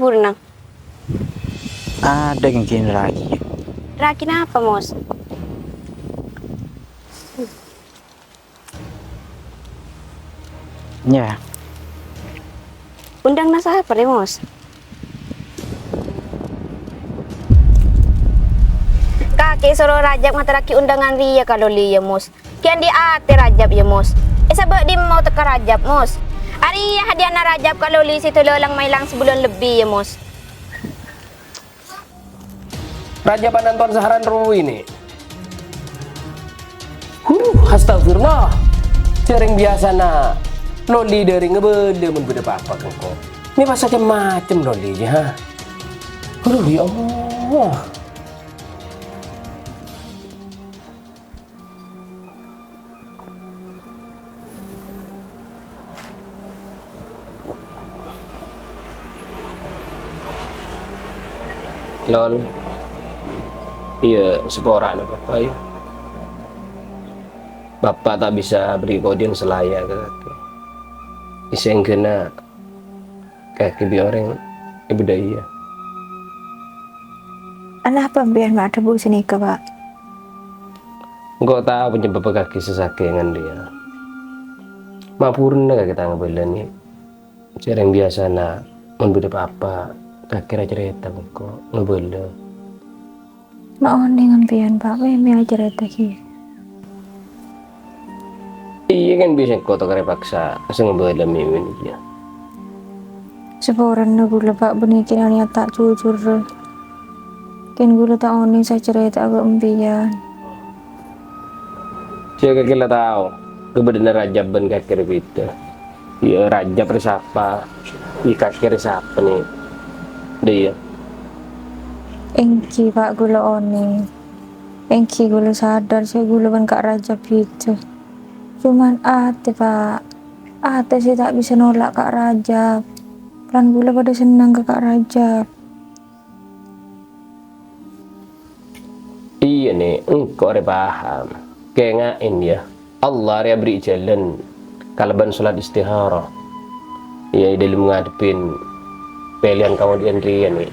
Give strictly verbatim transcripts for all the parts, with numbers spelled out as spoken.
Purna. Adâ' kèng ragi. Ragi napa, Mos? Yâ. Undhângnga sapa rè, Mos? Kakè soro Rajab ngaterraghi undhângan rèya ka Loli, yâ, Mos. Ghi' andi' atè Rajab, yâ, Mos. È sabâ' dimma otekka Rajab, Mos? Arèya hadiana Rajab ka Loli sè dâlâlang maèlang sabulân lebbi, yâ, Mos. Rajab ananton saharan rowa, nè. Huh, astagfirullah. Jhâreng biyasana Loli dâri ngabâlâ mon bâdâ pa-apa ka engko'. Mè' pas macem-macem Loli, yâ, ha? Aduh, ya Allah. Lol. Iyâ, saporana, Bapa', yâ. Bapa' ta' bisa berri' koḍiyân sè laya' ka kakè. Sèngghâna kakè bi' orèng èbudhâi, yâ. Anapa sampèyan ma' adhâbu sanèka, Pa'? Engko' tao panyebbabbhâ kakè sè sakèngan rèya. Ma' purna kakè ta' ngabâlâ, nè. Jhâreng biyasana, mon bâdâ pa-apa, kakè ra carèta ka engko', ngabâlâ. Ma' onèng sampèyan, Pa', mè' mè' acarèta kèya. Iyâ, kan bisa engko' ta' karè paksa sè ngabâlâ mè' mè' iyâ. Saporana ghulâ, Pa', bânnè kèng niyat ta' jujur. Kèng ghulâ ta' onèng sè acarèta ka sampèyan. Jhâ' kakè la tao, kabâḍâ'ânna Rajab bân kakè rèya bhidhâ. Iyâ, Rajab rèya sapa? Iyâ, kakè rèya sapa, nè? Ḍâ' iyâ. Èngghi, Pa', ghulâ onèng. Èngghi ghulâ sadar jhâ' ghulâ bân Ka' Rajab bhidhâ. Coma atè, Pa'. Atè sè ta' bisa nolak Ka' Rajab. Polana ghulâ paḍâ senneng ka Ka' Rajab. Iyâ, nè, engko' rè paham. Kènga'è, yâ. Allah rè aberri' jhâlân kalabân salat istikharah. Iyâ, è ḍâlem ngadhebbhi pèlèyan kamoḍiyân rèya, nè.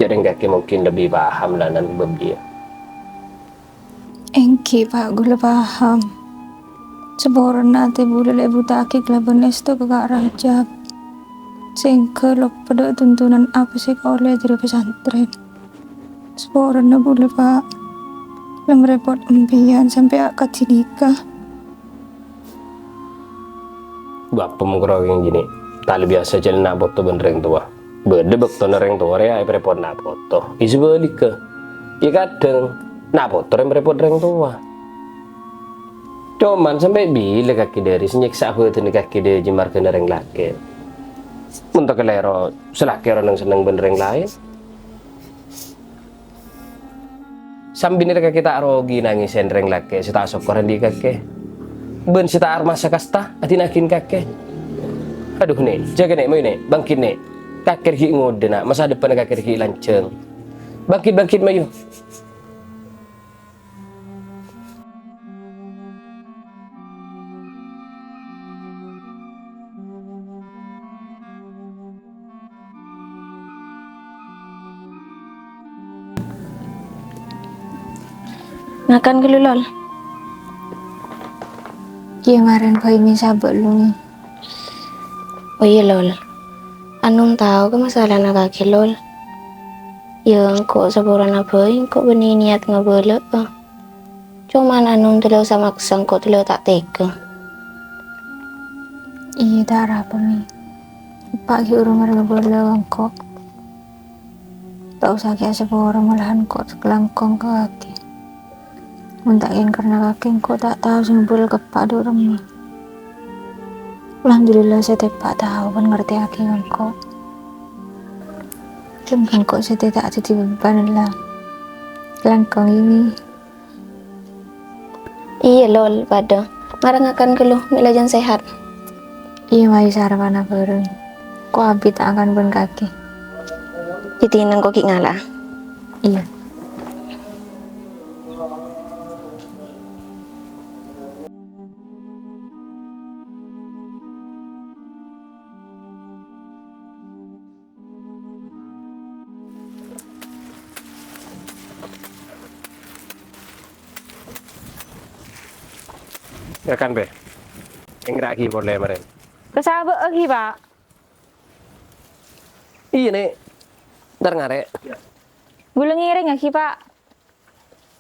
Jhâreng kakè mungkin lebbi paham la neng bab rèya. Èngghi, Pa', ghulâ paham. Saporana atè ghulâ la èbhuta'aghi kalabân èsto ka Ka' Rajab. Sèngghâ loppa ḍâ' tuntunan apa sè èkaollè ḍâri pesantren. Saporana ghulâ, Pa', la marèpot sampèyan sampè' akadhi nèka. Bapa' mokoro kèng jhâ' nè, ta' la biyasa jhâlân na' poto bân rèng towa. Bâḍâ bâktona rèng towa rèya èparèpot na' poto. Iyâ sabhâligghâ. Iyâ kaḍhâng na' poto rèya marèpot rèng towa. Coma sampè' bilâ kakè ḍâri sè nyèksa bhâdhânna kakè ḍâjâ marghâna rèng lakè'? Mon ta' kalèro, sè lakè' ro neng-senneng bân rèng laèn. Sambina rèya kakè ta' rogi nangèsè rèng lakè' sè ta' sokkor anḍi' kakè. Bân sè ta' armasa kasta adina'aghin kakè. Adhu, Nè', jâgâ, Nè', mayu, Nè', bangkit, Nè'. Kakè ghi' ngoḍâ, Na', masa depan kakè ghi' lanjhâng. Bangkit, bangkit, mayu. Ngakan ghâllu, Lol. Iyâ, marèn bhâi mè' sabâ' lu, Nè. Oh iyâ, Lol. Anum tao ka masalana kakè, Lol. Iyâ, engko' saporana bhâi engko' bânnè niyat ngabâlâ'â. Coma Anum tello samaksa engko' tello ta' tèga. Iyâ, ta' arapa, Mè. Eppa' ghi' bhuru marè ngabâlâ engko'. Ta' osa ghi' asapora, malahan engko' sakalangkong ka kakè. Mon ta' kèng karna kakè, engko' ta' tao sè ngabâlâ ka eppa' ḍu' remma. Alhamdulillah, satèya eppa' tao bân ngartèyaghi engko'. Dhân engko' satèya ta' dhâddhi bebbhân la. Langkong ini. Iyâ, Lol, paḍâ. Mara ngakan ghâllu, mè' lajân sehat. Iyâ, mayu sarapanna bhâreng. Ko' abit akan bân kakè. Dhâddhi engko' ghi' ngala'a. Iyâ. Ngakan, Bè. Èngghra'aghi polè marèn. Ka sabâ' aghi, Pa'. Iyâ, Nè'. Entar ngarè'. Ghulâ ngèrèng aghi, Pa'.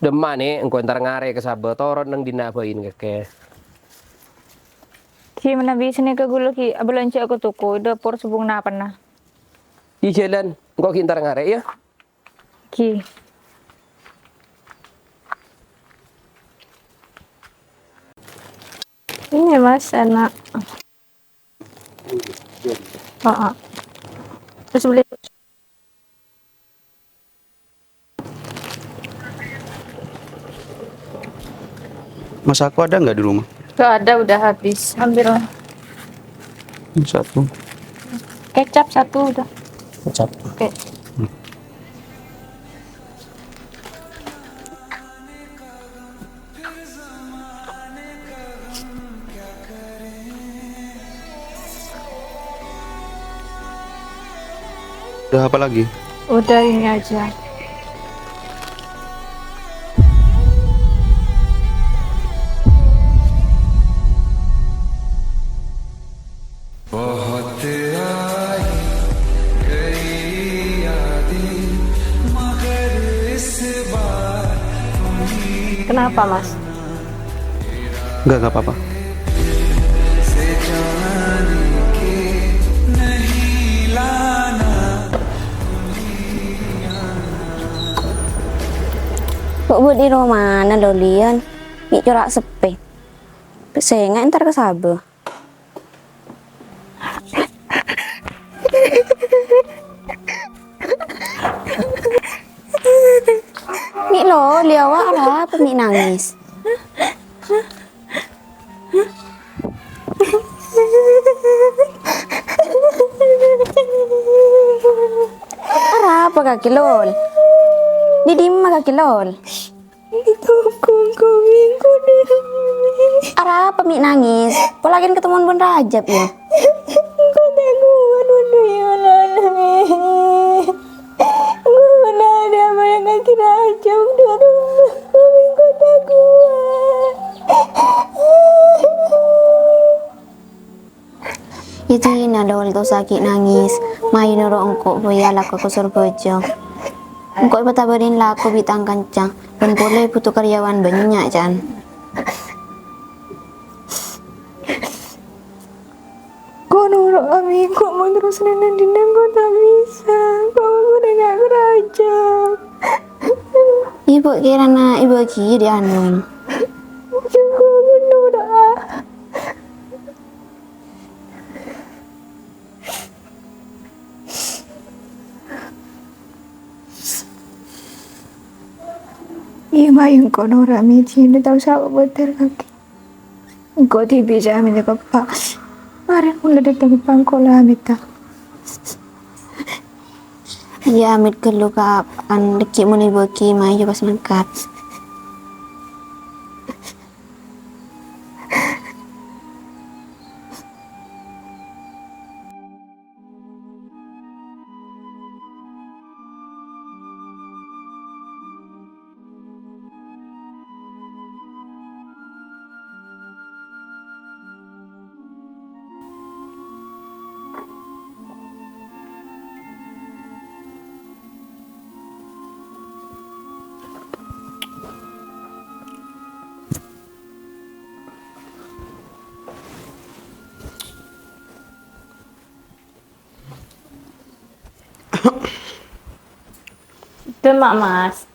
Dâmma, Nè', engko' entar ngarè' ka sabâ', toron neng dinna' bâi nèka. Ghi' manabi sanèka ghulâ ghi' abâlânjhâ ka toko, è dâpor sobung napanna. È jhâlân, engko' ghi' entar ngarè', yâ. Ghi. Ini, Mas, enak. Heeh. Terus beli. Masako ada nggak di rumah? Nggak ada, udah habis. Ambil. Satu. Kecap satu udah. Kecap. Oke. Udah apa lagi? Udah ini aja. Kenapa, Mas? Enggak, enggak apa-apa. Kok buat di rumah, nah, lo, Lian? Mik corak sepi. Sènga' entar ka sabâ'. Mik lo, Liawa, arapa mik nangis? Arapa kakè, Lol? Di dimma kakè, Lol? Arapa mik nangis? Polana ketemuan bân Rajab, yâ? Engko' ta' kowat, waduh, ya Allah. Engko' ta' ada apa yang kira Rajab, waduh. Engko' ta' kowat. Yâ dinna, Lol, ta' osa ghi' nangis. Mayu noro' engko' bhâi alako ka Sorbhâjâng. Engko' èpatabârin lako bi' tang kanca, bân polè bhuto karyawan bânnya', can. Engko' noro', Ami, engko' mon terros neng dinna engko' ta' bisa. Engko' bhâkal enga' ka Rajab. Ibu kirana ibu ghi' di anu. Engko' noro', ah. Iyâ, mayu engko' noro', Ami, dinna ta' osa kobâtèr kakè. Engko' dhibi' sè amèt ka Eppa'. Marèn kaulâ dâteng ka Eppa', engko' la amèt. Iyâ, amèt ghâllu ka Eppa', dhâggi' mon èbâghi, mayu pas mangkat. Dâmma, Mas.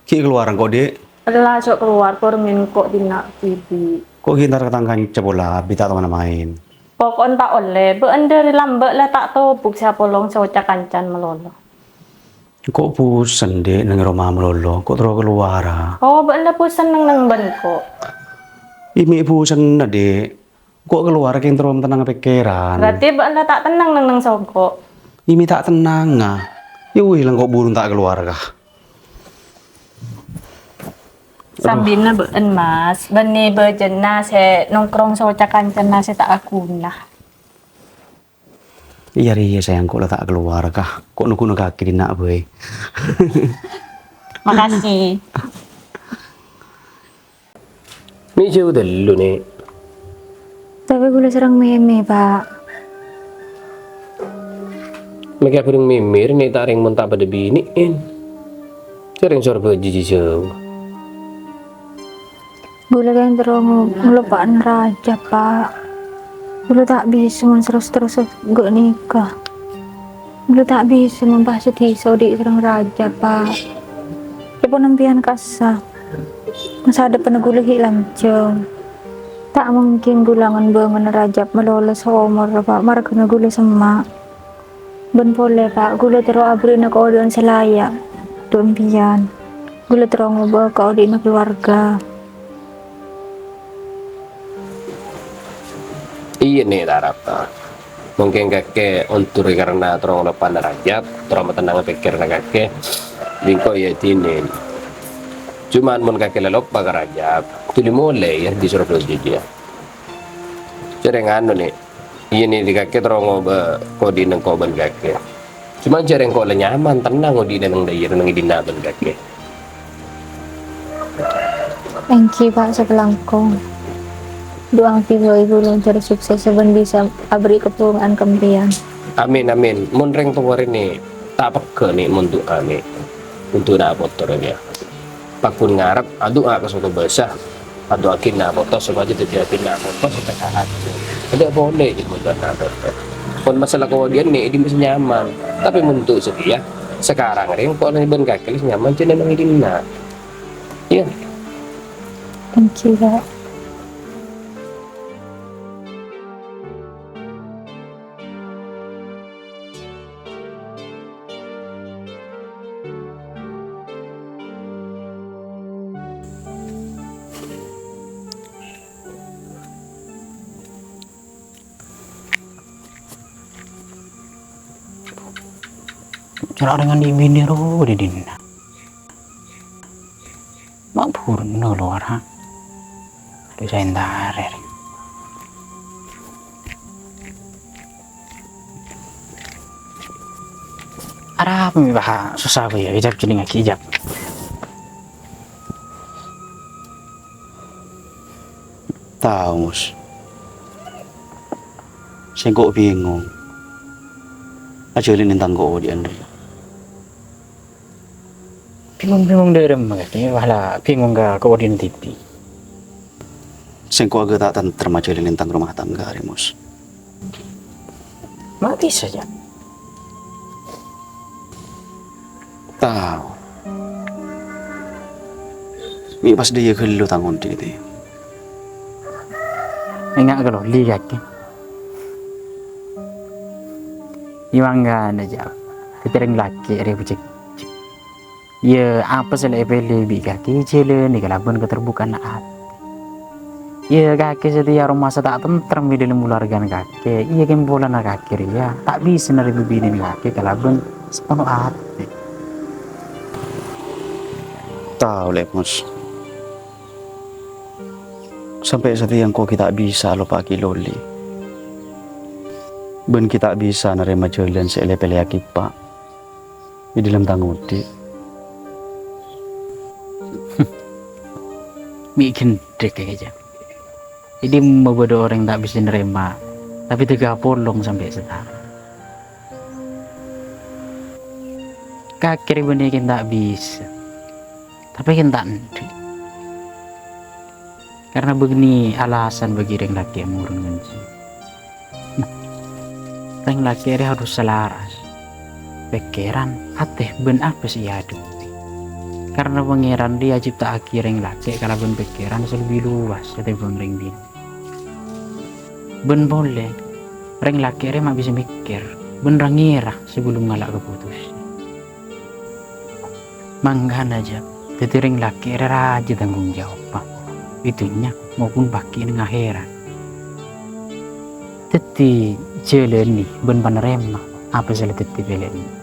Ghi' kalowar engko', Dik. Ella, jhâ' kalowar, kormèn engko' dinna' dhibi'. Ko' ghi' entar ka tang kanca pola, bi' ta' toman maèn. Poko'en ta' ollè, bâ'en dâri lambâ' la ta' tobuk sè apolong sè oca' kancana malolo. Ko' bosen, Dik, neng roma malolo, ko' terro kalowara. Oh, bâ'en la bosen neng-neng bân ko'. Iyâ, mè' bosenna, Dik. Ko' kalowar kèng terro tennang pèkkèran. Berarti bâ'en la ta' tennang neng-neng songko'. Iyâ, mè' ta' tennang, ah. Iyâ, wih, la engko' buru ta' kalowar, kah. Aduh. Sambina bâ'en, Mas. Bânnè bâjâna sè nongkrong sè oca' kancana sè ta' aghuna. Iyâ, rèya, sayang, ko' la ta' kalowar, kah. Ko' nunggu-nunggu kakè dinna' bhâi. Makasih. Mè' jhâ' ghâllu, Nè'. Tapè ghulâ sareng Mimi, Pa'. Mèkè abhâreng Mimi, rèng ta' rèng mon ta' padâ binè'èn. Sareng sor bâji jhâ-jhâuwâ. Ghulâ kan terro ngo-, ngeloppa'ana Rajab, Pa'. Ghulâ ta' bisa mon terros-terros ghâ' nèka. Ghulâ ta' bisa mon pas sè dhisa odi' sareng Rajab, Pa'. Kèpon sampèyan kassa'. Masa depanna ghulâ ghi' lanjhâng. Ta' mungkin ghulâ ngan-bângana Rajab malolo saomor, Pa', marghâna ghulâ semma'. Bân polè, Pa', ghulâ terro aberri'ana kaodi'ân sè laya' dâ' sampèyan. Ghulâ terro ngobâ kaodi'ânna kalowarga. Iyâ, Nè', ta' arapa. Mungkin kakè ondur karana terro ngeloppa'ana Rajab, terro matennang pèkkèranna kakè. Bi' engko' iyâ dinèn. Coma mon kakè la loppa ka Rajab, dhuli molè, yâ, di Surabaya, yâ. Jhâreng anu, Nè'. Iyâ, Nè', di kakè terro ngobâ kaodi'ân engko' bân kakè. Coma jhâreng engko' la nyaman, tennang odi'na neng dâjâ, neng è dinna' bân kakè. Èngghi, Pa', sakalangkong. Du'a kaangghuy ghulâ terro sukses bân bisa aberri' kabhunga'an ka sampèyan. Amin, amin. Mon rèng towa rèya, Nè', ta' pegghâ', Nè', mon du'a, Nè'. Untuk na' poto rèya. Pagghun ngarep, adu'a ka soko bhâsa. Adu'aaghi na' poto sopajâ dhâddhi na' poto sè sehat. Tadâ' polè jhâ' mon na' poto. Mon masalah kaodi'ân, Nè', è dinna' sè nyaman. Tapè mon untuk satèya, sakarang rèya engko' bân kakè sè nyaman jhâ' neng è dinna'. Iyâ. Thank you, Pa'. Cara dengan di bini ro di dinna. Ma' burno lowar, ha? Aduh, saya entar, ya. Arapa mè', Pa'? Sossa apa, yâ? Ijab jeneng lagi, ijab. Tao, Mus. Sèngko' bingung. Ajhâlâna tang kaodi'ân. Bingung-bingung dâ' remma, kakè? Wah, la bingung ka kaodi'ân dhibi'. Sèngko' aghâ' ta' tentrem ajhâlâna tang rumah tangga, rè, Mus. Ma' bisa, jhâ'? Tao. Mè' pas dâjâ ghâllu tang odi' tè. Enga' ghâllu, li kakè. Iyâ, mangghâna, jhâ'. Dhâddhi rèng lakè' rè bhujâk. Iyâ, apa sè la èpèlè bi' kakè, jhâlâna kalabân katerbukaanna atè. Iyâ, kakè satèya aromasa ta' tentrem è dhâlem kalowargana kakè. Iyâ, kèng polana kakè rèya ta' bisa narèma binèna kakè kalabân sapono atè. Tao, Lè', Mus. Sampè' satèya engko' ghi' ta' bisa aloppa'aghi Loli. Bân ghi' ta' bisa narèma jhâlân sè èlè-pèlèyaghi, Pa'. È dhâlem tang odi'. Mè' gendhek, kakè, jhâ'. È dimma bâdâ orèng ta' bisa narèma, tapè dhâgghâ' apolong sampè' satara. Kakè rèya bânnè kèng ta' bisa, tapè kèng ta' andi'. Karna bânnè alasan bâgi rèng lakè' amorèn nganjhing. Rèng lakè' rè harus salaras pèkkèran, atè bân apa sè èadhebbhi. Karna Pangèran rè ajipta'aghi rèng lakè' kalabân pèkkèran sè lebbi lowas ètèmbhâng rèng binè'. Bân polè, rèng lakè' rè ma' bisa mèkkèr bân ra-ngèra sabellunna ngala' kapotosan. Mangghâna, jhâ', dhâddhi rèng lakè' rè rajâ tangghung jawab, Pa', è dhunnya maupun bâgi neng ahèrat. Dhâddhi, jhâlâni bân panarèma apa sè la dhâddhi pèlèyanna.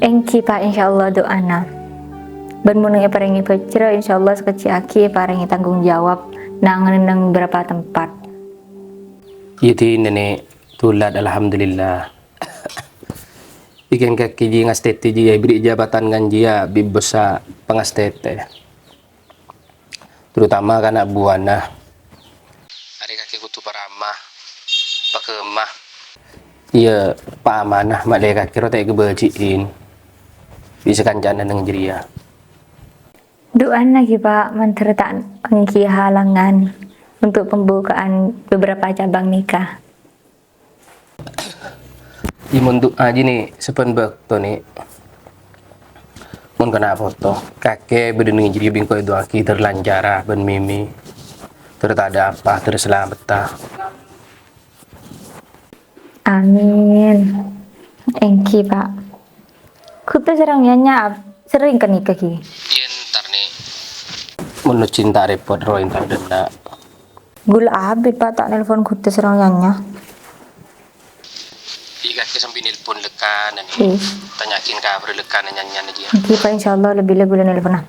Èngghi, Pa', insyaallah du'ana. Bân mon èparèngè bhâjrâ, insyaallah sakejjhâ' aghi èparèngè tanggung jawab nangèng neng bârâmpa tempat. Iyâ, dinah, Nè', dhulât, alhamdulillah. Èkèng kakè jiyâ ngastètè jiyâ, èbherri' jabatan ngan jiyâ bi' bos pangastètè. Terutama ka ana' buwâna. Arè kakè kodhu parama, paghâmâ. Iyâ, paamanah, ma' lè kakè ro ta' èkabâji'in bi' sakancana neng jârèya. Du'ana ghi, Pa', mandhâr ta' ènggi halangan untuk pembukaan beberapa cabang nikah. Iyâ, mon du'a jiyâ, Nè', sabbhân bâkto, Nè'. Mon kèng poto, kakè bâdâ neng jârèya bi' engko' èdu'aaghi dâr lancara bân Mimi. Dâr tadâ' apa, dâr salamedhâ. Amin. Ènggi, Pa'. Ghutto sareng Nyanyan ab-, serrèng ghânèka ghi? Iyâ, entar, Nè'. Mon lo cinta repot, ro entar dâ' enna'. Ghulâ abit, Pa', ta' nelpon Ghutto sareng Nyanyan. Iyâ, kakè sambi nelpon lèkana, Nè'. Iyâ. Tanya'aghin kabhâr lèkana Nyanyan jiyâ. Ènggi, Pa', insyaallah lebbi-lebbi ghulâ nelpona.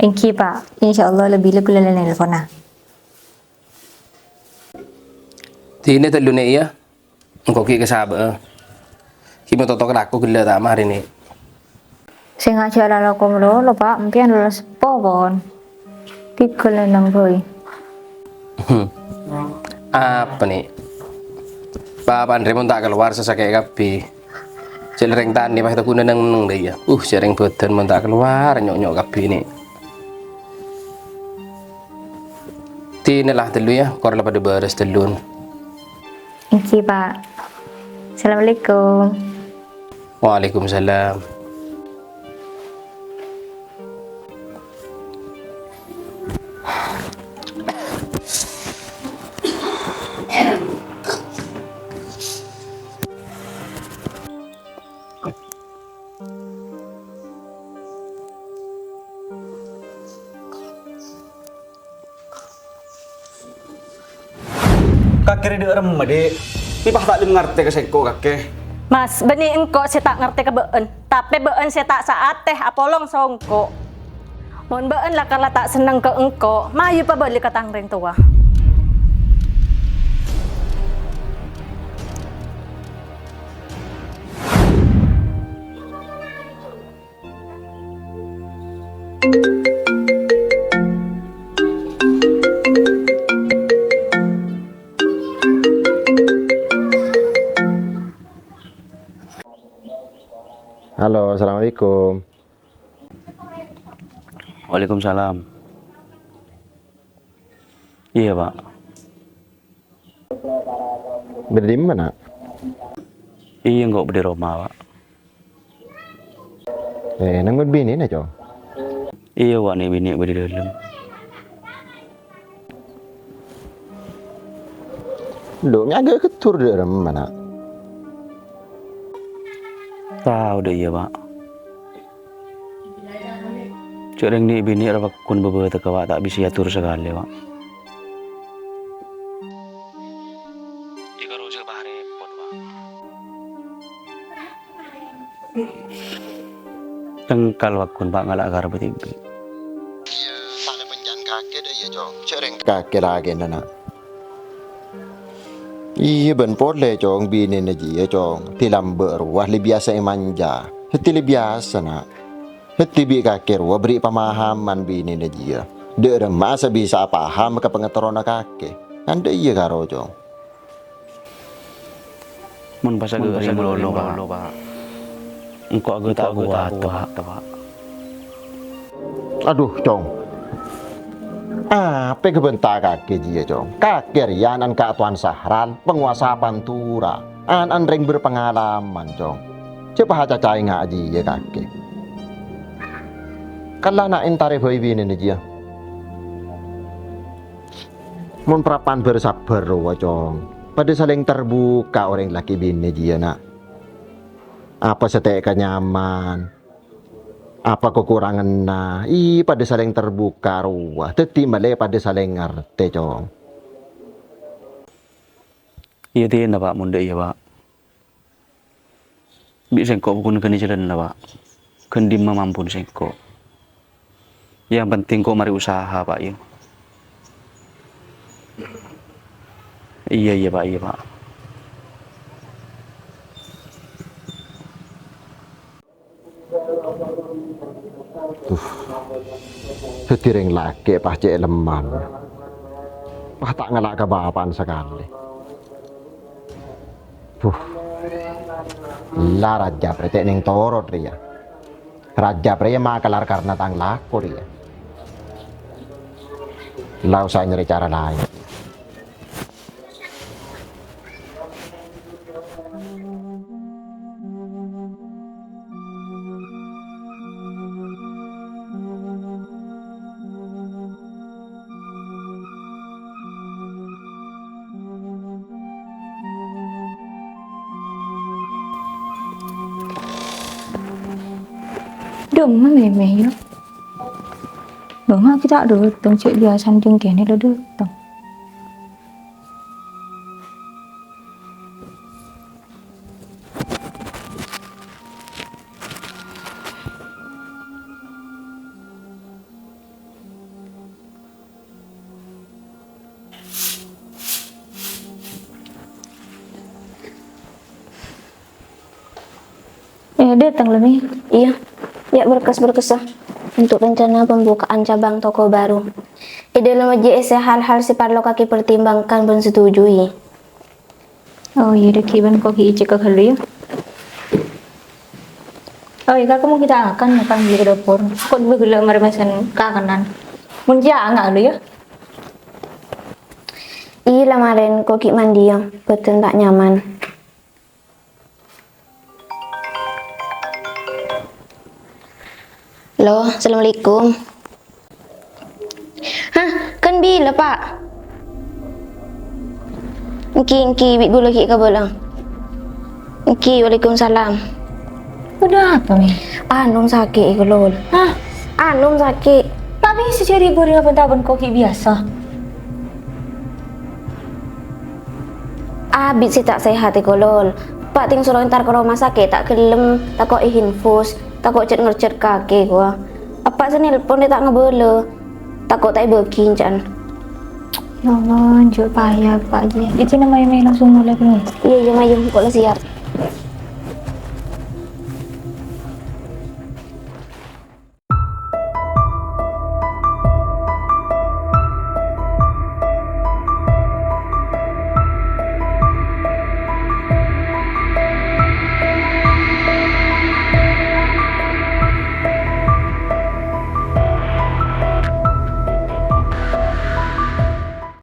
Ènggi, Pa', insyaallah lebbi-lebbi ghulâ nelpona. Dinah tello, Nè', iyâ. Engko' ghi' kasabâ'â. Ghi' matoto kalako ghellâ' ta' marè, Nè'. Sè ngajhâk lalako malolo, Pa', empèyan la seppo pon. Tiga lenang bhâi. Apa, Nè'? Bapa'na rè mon ta' kalowar sè sakè' kabbhi. Jhâ' rèng tanè pas ta' ghuna neng-enneng dâ' iyâ. Uh, jhâ' rèng bhâdhân mon ta' kalowar nyo'-nyo' kabbhi, Nè'. Dinah la tello, iyâ, kor la padâ bârâs tellon. Ènggi, Pa'. Assalamualaikum. Waalaikumsalam. Kakè rè dâ' remma, Dik? Mè' pas ta' lem ngartè ka sèngko', kakè. Mas, bânnè engko' sè ta' ngartè ka bâ'ân, tapè bâ'ân sè ta' saatè apolong songko'. Mon bâ'ân lakar la ta' senneng ka engko', mayu pabâli ka tang rèng towa. Halo, assalamualaikum. Waalaikumsalam. Iyâ, Pa'. Bâdâ è dimma, Na'? Iyâ, engko' bâdâ è roma, Pa'. Eh, neng bân binèna, Cong? Iyâ, Pa', nè' binè' bâdâ è dâlem. Lo, mè' aghâ' gheddur dâ' remma, Na'? Tao dâ' iyâ, Pa'. Cè' rèng nè' binè' ra pagghun bâbâtegghâ, Pa', ta' bisa èator sakalè, Pa'. Iyâ, karo sè pas rèpot, Pa'. Tengkal pagghun, Pa', ngala' karebbhâ dhibi'. Iyâ, ta' lè penca'an kakè dâ' iyâ, Cong. Cè' rèng kakè lakèna, Na'. Iyâ, bân polè, Cong, binèna jiyâ, Cong. Dilambâ' rowa, lè biyasa èmanja. Dhâddhi lè biyasa, Na'. Dhâddhi bi' kakè rowa bherri' pamahaman binèna jiyâ. Dâ' remma sè bisa apaham ka pangaterrona kakè. Kan dâ' iyâ karo, Cong. Mon pas aghâ' rèng malolo, Pa'. Engko' aghâ' ta' kowat, Pa'. Adhu, Cong. Apa èkabhânta kakè jiyâ, Cong? Kakè rèya ana'na Ka' Towan Sahral, pangowasa Pantura. Ana'na rèng berpengalaman, Cong. Jhâ' pas acacaènga jiyâ kakè. Kala na' entarè bhâi binèna jiyâ. Mon parappa'na bhâr-sabbhâr rowa, Cong. Padâ salèng terbuka orèng lakè binè jiyâ, Na'. Apa sè ta' kanyaman? Apa kakoranganna? Iyâ, padâ salèng terbuka rowa. Dhâddhi malè padâ salèng ngartè, Cong. Iyâ, dinah, Pa', mon dâ' iyâ, Pa'. Bi' sèngko' pokokna ghâni jhâlânna, Pa'. Ghân dimma mampona sèngko'. Yang penting kok marè usaha, Pak, yâ. Iyâ, iyâ, Pak, iyâ, Pak. Duh. Dhâddhi rèng lakè' pas cè' lemman. Pas ta' ngala' ka bapa'na sakalè. Duh. La Rajab rè cè' nèng torot rèya. Rajab rèya makelar karna tang lako rèya. La osa nyarè cara laèn. Dâ' emma mèmè, yâ. Bânnya' ghi' ta' dâteng, cè' biyasana dhing kènè la dâteng. Eh, dâteng la, Mi? Iyâ. Yâ, berkas-berkassa untuk rencana pembukaan cabang toko baru. È dâlem bâjâ èssè hal-hal sè parlo kakè pertimbangkan bân setujui. Oh, iyâ, dâgghi' bân ko' ghi' ècèk ka ghâllu, yâ. Oh, iyâ, kakè mon ghi' ta' ngakan, ngakan dâri dâpor. Ko' ghellâ' marè mesen kakanan. Mon jâ' anga' lu, yâ. Iyâ, la marèn ko' ghi' mandiyâ, bâdân ta' nyaman. Halo, assalamualaikum. Hah, kan bilâ, Pa'? Èngghi, èngghi, bi' ghulâ ghi' kabâlâ. Èngghi, waalaikumsalam. Ada apa, Mi? Anum sakè', Kolol. Hah? Anum sakè'. Ta' bisa jârèya bâriyâ bân-tabân ko' ghi' biyasa. Abit sè ta' sehat, Kolol. Pa' tèng soro entar ka roma sakè' ta' ghellem, tako' èhinfus, tako' cèt-ngercèt kakè, kowa. Eppa' sè nelpon rè ta' ngabâlâ, tako' ta' èbâghi, ca'na. Ya Allah, jhâ' paya, Pa', jiyâ. Ijin, mayu, mayu langsung mulai, Bro. Iyâ, iyâ, mayu, engko' la siap.